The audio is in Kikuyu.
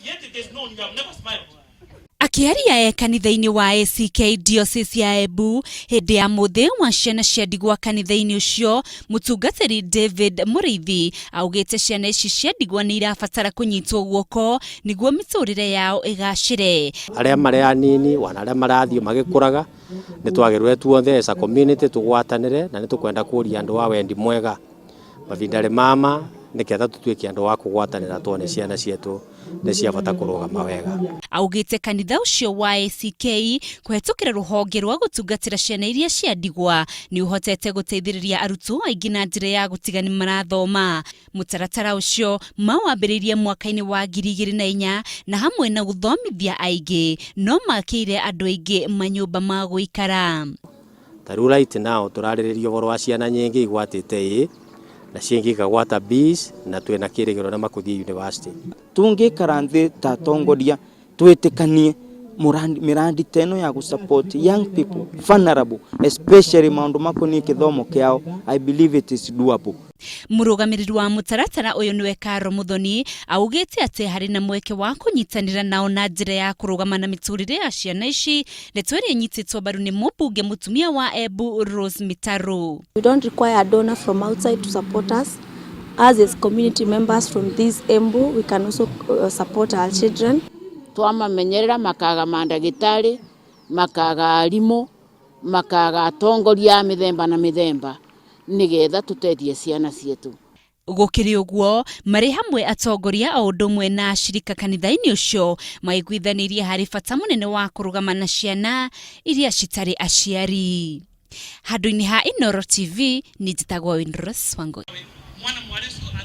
Yet it is known you have never smiled. Akĩaria e kanitha-inĩ wa ACK Diocese ya Embu hĩndĩ ya mũthĩ wa ciana cia ndigwa kanitha-inĩ ũcio, mũtungatĩri David Mũrĩithi augĩte ciana ici cia ndigwa nĩ irabatara kũnyitwo guoko nĩguo mĩtũrĩre yao ĩgacĩre. Arĩa marĩ anini wana arĩa marathiĩ magĩkũraga nĩ twagĩrĩirwo tuothe as a community tũgwatanĩre na nĩ tũkwenda kũria andũ a wendi mwega mavinda mama nĩgetha tũtuĩke andũ a kũgwatanĩra tuone ciana cietũ nĩ cia bata kũrũgama wega. Augĩte kanitha ũcio wa ACK kũhetũkĩra rũhonge rwa gũtungatĩra ciana iria cia ndigwa nĩ ũhotete gũteithĩrĩria arutwo aingĩ na njĩra ya gũtiga nĩ marathoma. Mũtaratara ũcio mawambĩrĩirie mwaka-inĩ wa 2004 na hamwe na gũthomithia aingĩ no makĩire andũ aingĩ manyũmba ma gũikara. Ta rĩu right now tũrarĩrĩria ũhoro wa ciana nyingĩ igwatĩte A na ciingĩ ikagwata Bs na twĩna kĩrĩgĩrĩro na makũthiĩ university. Tungikara nthi ta atongoria twitikanie mirandi ta ĩno ya gũ-support young people vulnerable, especially maundu makonie kithomo kiao, I believe it is doable. Mũrũgamĩrĩri wa mũtaratara ũyũ nĩwe Karo Muthoni augĩte atĩ harĩ na mweke wa kũnyitanĩra nao na njĩra ya kũrũgama na mĩtũrĩre ya ciana ici, ndeto ĩrĩa ĩnyitĩtwo mbaru nĩ mũmbunge mũtumia wa Embu Rose Mitaru. We don't require a donor from outside to support us. As community members from this Embu, we can also support our children. Twamamenyerera makaga mandagĩtarĩ, makaga arimũ, makaga atongoria a mĩthemba na mĩthemba nĩgetha tũteithie ciana cietũ. Gũkĩrĩ ũguo, marĩ hamwe atongoria o ũndũ ũmwe na ashirika kanitha-inĩ ũcio maiguithanĩirie harĩ bata mũnene wa kũrũgama na ciana iria citarĩ aciari. Handũ-inĩ ha Inooro TV, nĩ njĩtagwo Winrose Wangui. Mwana mwarisu.